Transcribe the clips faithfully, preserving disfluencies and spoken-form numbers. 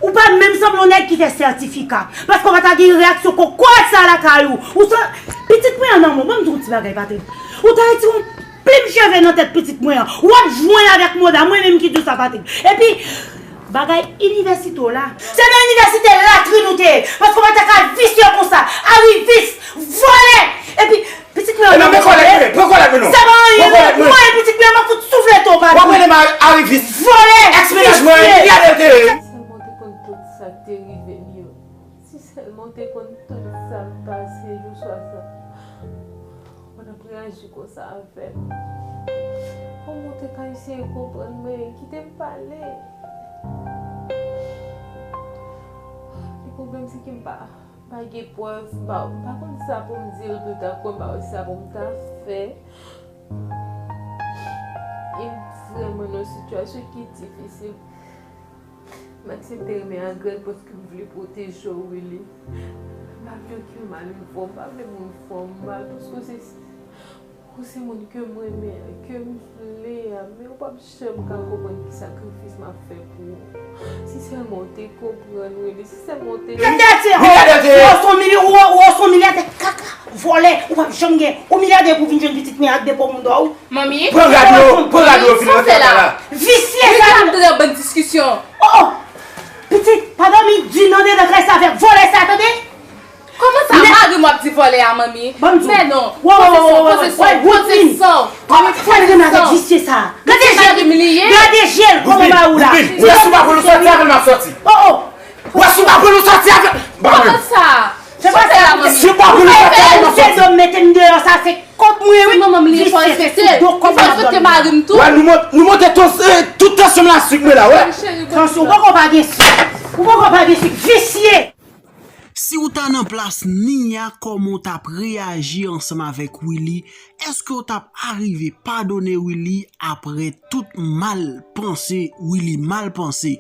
Ou pa menm sanble yon nèg ki fè sètifika. Paske w pa ta gen reyaksyon kokorat sa lakay ou. Ou sa, pitit mwen an nan men w, ban m di w yon ti bagay, Patrick. Ou ta retire yon plim cheve nan tèt pitit mwen an. W ap jwenn avèk mòda, mwen menm ki di w sa, Patrick. Epi, bagay inivèsite w la. Se nan inivèsite latrin ou te ye. Paske w pa ta ka visye konsa. Arivis, vòlè. Epi, pitit mwen an. Ebyen, men kòlèt mwen, pran kòlèt mwen non. Sa pa anyen non. Mwen, pitit mwen an, m ap fout souflete w, Patrick. W ap rele m arivis. Vòlè. Èks mennaj mwen, milyadè te ye. Sèlman w te konn tout sa k te rive m yo. Si sèlman w te konn tout sa k pase jou swa sa, w t ap reyaji konsa avè m. Kòman w te ka eseye konprann mwen? Kite m pale. Men pwoblèm se ke m pa, m pa gen prèv, m pa, m pa konn sa pou m di l pou l ta kwè m, m pa konn sa pou m ta fè. E m vrèman nan yon sitiyasyon ki difisil. M aksepte renmen a Greg paske m vle pwoteje w, Willy. M pa vle okenn mal vin fè w, m pa vle moun fè w mal paske w se, ou se moun ke m renmen, ke m vle a, men ou p ap janm ka konprann ki sakrifis m ap fè pou ou. Si sèlman w te konprann, Willy, si sèlman w te... Milyadè te ye. Ou se yon milya-, ou, ou se yon milyadè kaka, vòlè, ou p ap janm gen. Ou milyadè pou vin jwenn pitit mwen ak de po moun dò ou. Manmi, pran rad yo, pran rad yo, vin rantre lakay la. Visye sa. Wi, k ap tande bann diskisyon. Oh, oh. Pitit, pa dòmi di nan dedan kay sa avèk vòlè sa, tande? Kòman sa, mari m w ap di vòlè a, manmi? Ban m di w. Men non. Poze san, poze san, poze san. Kòman fè l renmen avèk visye sa? Gade je l, gade je l, kòman ba ou la. Ou wè si w pa pran nou sòti avè l, m ap sòti. Oh, oh. Wè si w pa pran nou sòti avè l. Kòman sa? Se pa sa, manmi. Si w pa pran nou sòti avè l, m ap sòti. Ou fè dòm mete m deyò, sa se kont mwen, wi. Se manman m li ye, fò respekte. Fò respekte mari m tou. Wè, nou mont-, nou monte tans-, eh, tout tansyon m la sik mwen la, wè. Tansyon, ou poko pa gen sik. Ou poko pa gen sik, visye. Si w ta nan plas Nia, kòman w t ap reyaji ansanm avèk Willy? Èske w t ap arive padone Willy apre tout mal panse Willy mal panse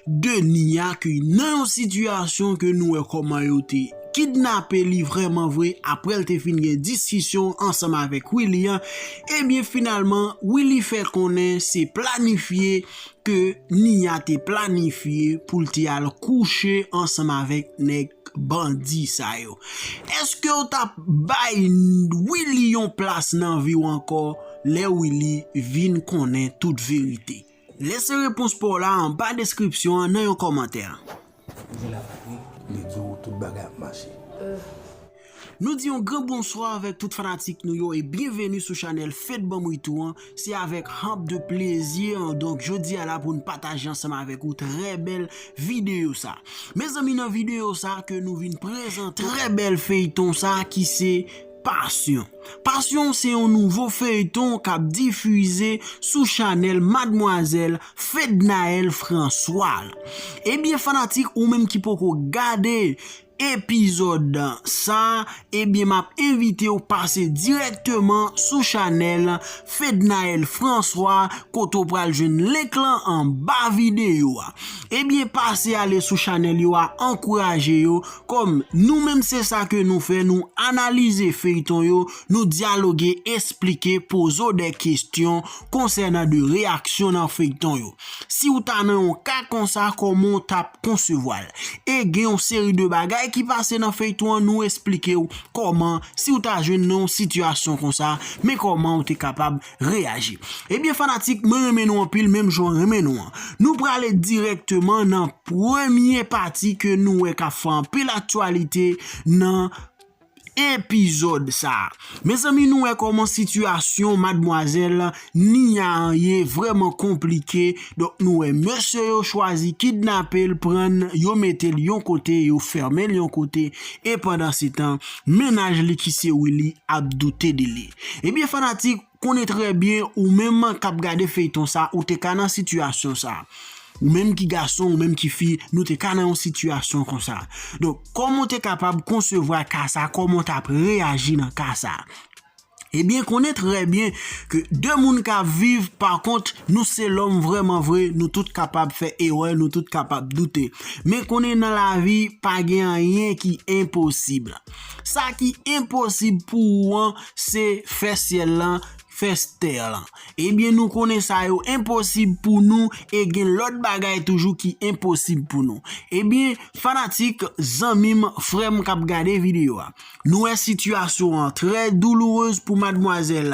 de Nia, ke nan yon sitiyasyon ke nou wè kòman yo te kidnape li vrèman vre, apre l te fin gen diskisyon ansanm avèk Willy an, ebyen finalman Willy fè konnen se planifye ke Nia te planifye pou l te al kouche ansanm avèk nèg bandi sa yo. Èske w t ap bay Willy yon plas nan vi w ankò lè Willy vin konnen tout verite? Lese repons pa w la anba deskripsyon an nan yon kòmantè. Di la, Patrick, li di w tout bagay ap mache. Nou di yon gran bonswa avèk tout fanatik nou yo e byenveni sou chanèl Fed Banm Retour an. Se avèk anpil plezi, donk, jodi a la pou n pataje ansanm avèk ou trè bèl videyo sa. Mezanmi, nan videyo sa ke nou vin prezante trè bèl feyton sa ki se Passion. Passion se yon nouvo feyton k ap difize sou chanèl Madmwazèl Fednaelle François la. Ebyen, fanatik, ou menm ki poko gade epizòd sa, ebyen, m ap envite w pase dirèkteman sou chanèl Fednaelle François, kote w pral jwenn link lan anba videyo a. Ebyen, pase ale sou chanèl yo a, ankouraje yo, kòm nou menm se sa ke nou fè, nou analize feyton yo, nou dyaloge, esplike, poze w de kesyon konsènan de reyaksyon nan feyton yo. Si w ta nan yon ka konsa, kòman w t ap konsevwa l? E gen yon seri de bagay ki pase nan feyton an, nou esplike w kòman, si w ta jwenn nan yon sitiyasyon konsa, men kòman w te kapab reyaji. Ebyen, fanatik, mwen renmen nou anpil, menm jan w renmen nou an. Nou prale dirèkteman nan premye pati ke nou wè k ap fè anpil aktyalite nan epizòd sa a. Mezanmi, nou wè kòman sitiyasyon madmwazèl Nia an ye vrèman konplike. Donk, nou wè mesye yo chwazi kidnape l, pran l, yo mete l yon kote, yo fèmen l yon kote. E pandansetan, mennaj li ki se Willy ap doute de li. Ebyen, fanatik, konnen trè byen, ou menm k ap gade feyton sa, ou te ka nan sitiyasyon sa. Ou menm ki gason, ou menm ki fi, nou te ka nan yon sitiyasyon konsa. Donk, kòman w te kapab konsevwa ka sa? Kòman w t ap reyaji nan ka sa? Ebyen, konnen trè byen ke de moun k ap viv, pa kont, nou se lòm vrèman vre, nou tout kapab fè erè, nou tout kapab doute. Men konnen nan lavi, pa gen anyen ki enposib. Sa ki enposib pou ou an, se fè syèl lan pès tè lan. Ebyen, nou konnen sa yo enposib pou nou, e gen lòt bagay toujou ki enposib pou nou. Ebyen, fanatik, zanmi m, frè m k ap gade videyo a, nou wè sitiyasyon an trè doulourez pou madmwazèl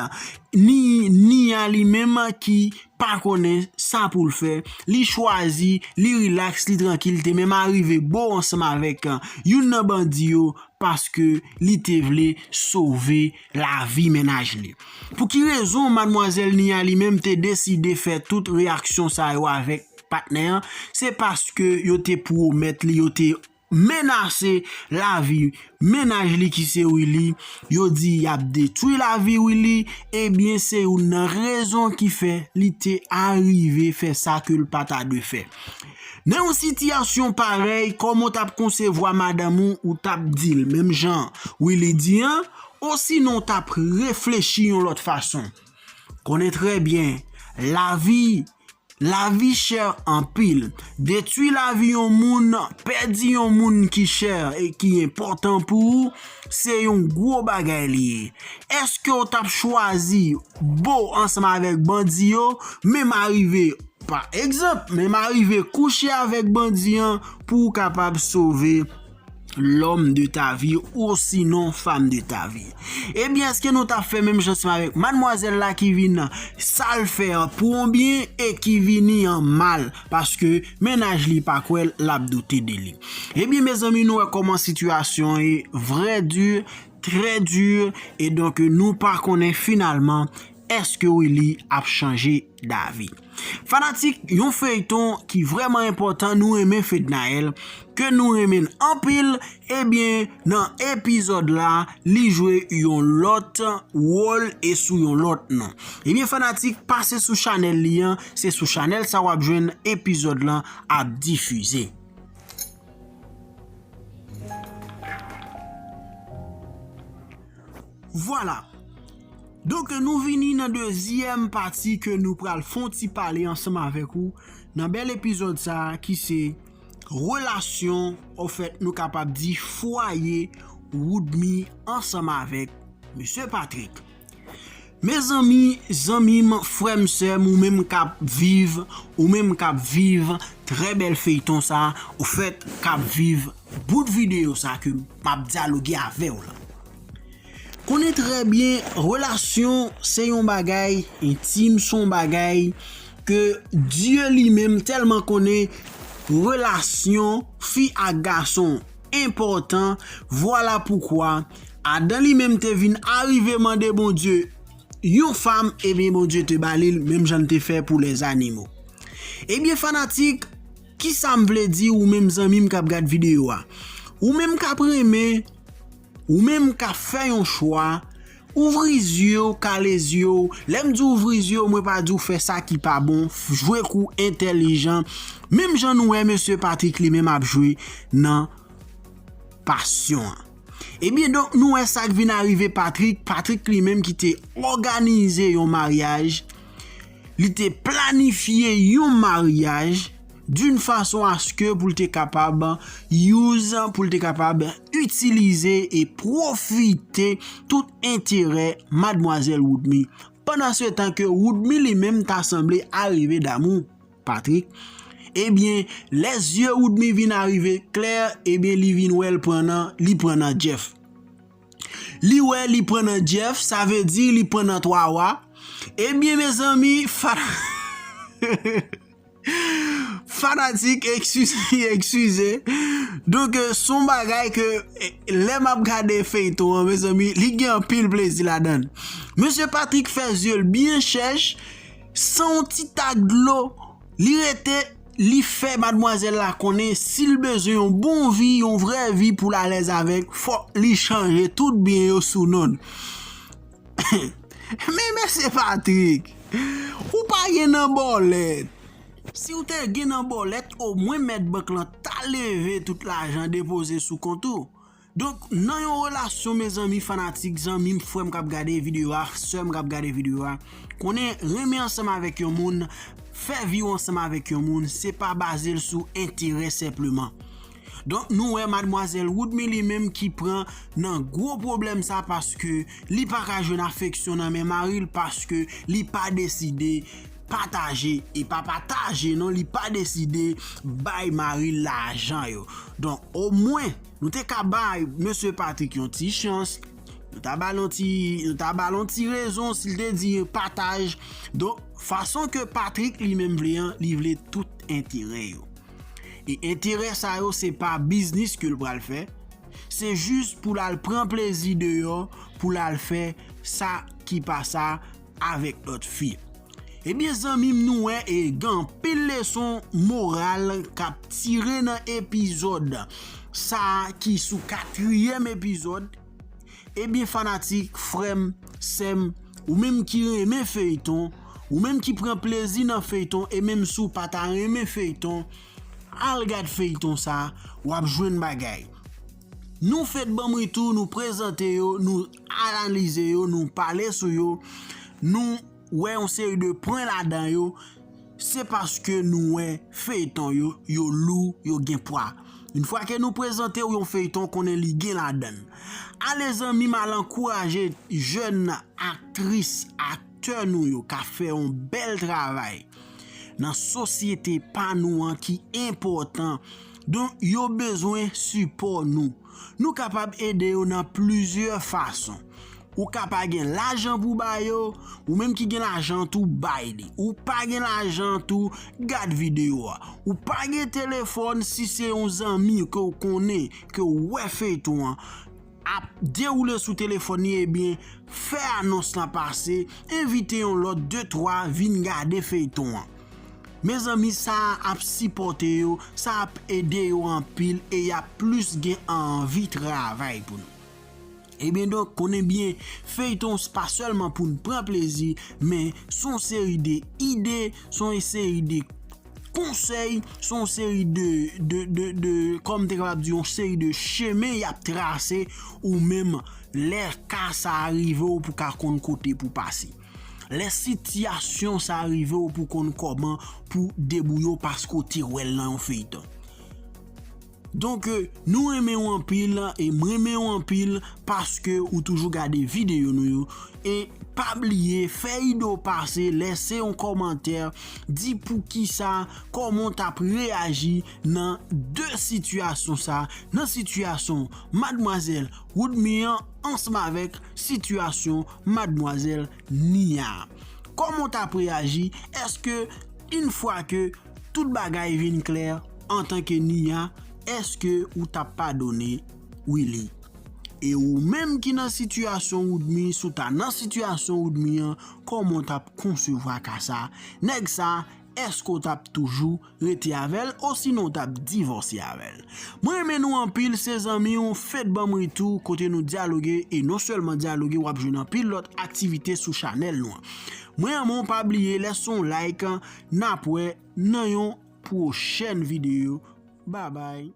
Ni, Nia li menm ki pa konnen sa pou l fè. Li chwazi, li rilaks, li trankil, te menm arive bo ansanm avèk youn nan bandi yo paske li te vle sove lavi mennaj li. Pou ki rezon madmwazèl Nia li menm te deside fè tout reyaksyon sa yo avèk patnè an? Se paske yo te pwomèt li, yo te menase lavi mennaj li ki se Willy, yo di y ap detwi lavi Willy, ebyen se youn nan rezon ki fè li te arive fè sa ke l pa ta dwe fè. Nan yon sitiyasyon parèy, kòman w t ap konsevwa madanm ou, ou t ap di l menm jan Willy di an, osinon w t ap reflechi yon lòt fason? Konnen trè byen, lavi, lavi chè anpil. Detwi lavi yon moun, pèdi yon moun ki chè e ki enpòtan pou ou, se yon gwo bagay li ye. Èske w t ap chwazi bo ansanm avèk bandi yo, menm arive, pa egzanp, menm arive kouche avèk bandi an pou w kapab sove l'homme de ta vie, osinon femme de ta vie? Ebyen, èske nou t ap fè menm jan ansanm avèk madmwazèl la ki vin sa l fè an pou yon byen e ki vini an mal, paske mennaj li pa kwè l, l ap doute de li? Ebyen, mezanmi, nou wè kòman sitiyasyon an ye vrè di, trè di, e donk nou pa konnen finalman èske Willy ap chanje davi. Fanatik, yon feyton ki vrèman enpòtan, nou renmen Fednaelle, ke nou renmen l anpil, ebyen, nan epizòd la, li jwe yon lòt wòl e sou yon lòt non. Ebyen, fanatik, pase sou chanèl li an, se sou chanèl sa w ap jwenn epizòd lan ap difize. Vwala. Donk, nou vini nan dezyèm pati ke nou pral fè yon ti pale ansanm avèk ou nan bèl epizòd sa a, ki se relasyon, anfèt, nou kapab di fwaye Woodmy ansanm avèk Mesye Patrick. Mezanmi, zanmi m, frè m, sè m, ou menm k ap viv, ou menm k ap viv trè bèl feyton sa, ou fèt k ap viv bout videyo sa ke m ap dyaloge avè w la. Konnen trè byen, relasyon se yon bagay entim, se yon bagay ke Dye li menm tèlman konnen relasyon fi ak gason enpòtan. Vwala poukwa Adan li menm te vin arive mande Bondye yon fanm, ebyen, Bondye te ba li l, menm jan l te fè pou lèzanimo. Ebyen, fanatik, kisa m vle di ou menm zanmi m k ap gad videyo a? Ou menm k ap renmen, ou menm k ap fè yon chwa, ouvri zye w, kale zye w. Lè m di ouvri zye w, mwen pa di w fè sa ki pa bon, f-, jwe kou entèlijan, menm jan nou wè mesye Patrick li menm ap jwe nan pasyon an. Ebyen, donk, nou wè sa k vin arive Patrick. Patrick li menm ki te òganize yon maryaj, li te planifye yon maryaj d'une façon à ce que pou l te kapab use, pou l te kapab itilize e pwofite tout enterè madmwazèl Woodmy. Pandan se tan ke Woodmy li menm ta sanble arive damou Patrick, ebyen, lè zye Woodmy vin arive klè, ebyen, li vin wè l pran nan, li pran nan Jeff. Li wè li pran nan Jeff, sa vle di li pran nan twa wa. Ebyen, mezanmi, fa-, fanatik, eskize, eskize. Donk, eh, se yon bagay ke, eh, lè m ap gade feyton an, mezanmi, li gen anpil plezi ladan l. Mesye Patrick fè zye l byen chèch, san yon ti tak dlo, li rete, li fè madmwazèl la konnen si l bezwen yon bon vi, yon vrè vi pou l alèz avèk, fòk li chanje tout byen yo sou non l. Men mesye Patrick, ou pa gen nan bòlèt. Si w te gen nan bòlèt, omwen mèt bank lan ta leve tout lajan depoze sou kont ou. Donk, nan yon relasyon, mezanmi, fanatik, zanmi m, frè m k ap gade videyo a, sè m k ap gade videyo a, konnen renmen ansanm avèk yon moun, fè vi w ansanm avèk yon moun, se pa baze l sou enterè senpleman. Donk, nou wè madmwazèl Woodmy li menm ki pran nan gwo pwoblèm sa, paske li pa ka jwenn afeksyon nan men mari l, paske li pa deside pataje, e pa pataje non, li pa deside bay mari l lajan yo. Donk, omwen, nou te ka bay mesye Patrick yon ti chans, nou ta ba l yon ti, nou ta ba l yon ti rezon si l te di pataj. Donk, fason ke Patrick li menm vle an, li vle tout enterè yo. E enterè sa yo, se pa biznis ke l pral fè. Se jis pou l al pran plezi deyò, pou l al fè sa ki pa sa avèk lòt fi. Ebyen, zanmi m, nou wè e gen anpil leson moral k ap tire nan epizòd sa a ki sou katriyèm epizòd. Ebyen, fanatik, frè m, sè m, ou menm ki renmen feyton, ou menm ki pran plezi nan feyton, e menm si w pa ta renmen feyton, al gad feyton sa, w ap jwenn bagay. Nou fèt ban m ri tou, nou prezante yo, nou analize yo, nou pale sou yo, nou wè yon seri de pwen ladan yo, se paske nou wè feyton yo, yo lou, yo gen pwa. Yon fwa ke nou prezante w yon feyton, konnen li gen ladan l. Ale zanmi m, al ankouraje jèn aktris, aktè nou yo k ap fè yon bèl travay nan sosyete pa nou an ki enpòtan. Donk, yo bezwen sipò nou. Nou kapab ede yo nan plizyè fason. Ou ka pa gen lajan pou ba yo, ou menm ki gen lajan tou bay li. Ou pa gen lajan tou, gad videyo a. Ou pa gen telefòn, si se yon zanmi ke w konnen, ke w wè feyton an ap dewoule sou telefòn li, ebyen, fè anons lan pase, envite yon lòt de twa vin gade feyton an. Mezanmi, sa ap sipòte yo, sa ap ede yo anpil e y ap plis gen anvi travay pou nou. Ebyen donk, konnen byen, feyton se pa sèlman pou n pran plezi, men se yon seri de ide, se yon seri de konsèy, se yon seri de, de, de, de, kòm te kapab di, yon seri de chemen y ap trase ou menm lè ka sa a rive w pou ka konn kote pou pase. Lè sitiyasyon sa a rive w pou konn kòman pou debouye w paske w te wè l nan yon feyton. Donk, euh, nou renmen w anpil e m renmen w anpil paske ou toujou gade videyo nou yo. E pa bliye, fè ide w pase, lèse yon kòmantè, di poukisa, kòman w t ap reyaji nan de sitiyasyon sa, nan sitiyasyon madmwazèl Woodmy an ansanm avèk sitiyasyon madmwazèl Nia. Kòman w t ap reyaji? Èske, yon fwa ke tout bagay vin klè antanke Nia, èske ou t ap padone Willy? E ou menm ki nan sitiyasyon Woodmy, si w ta nan sitiyasyon Woodmy an, kòman w t ap konsevwa ka sa? Nèg sa, èske w t ap toujou rete avè l, osinon w t ap divòse avè l? Mwen renmen nou anpil, se zanmi w Fed Ban M Ri Tou, kote nou dyaloge, e non sèlman dyaloge, w ap jwenn anpil lòt aktivite sou chanèl nou an. Mwen renmen w, pa bliye lèse yon like, n ap wè nan yon pwochèn videyo. Babay.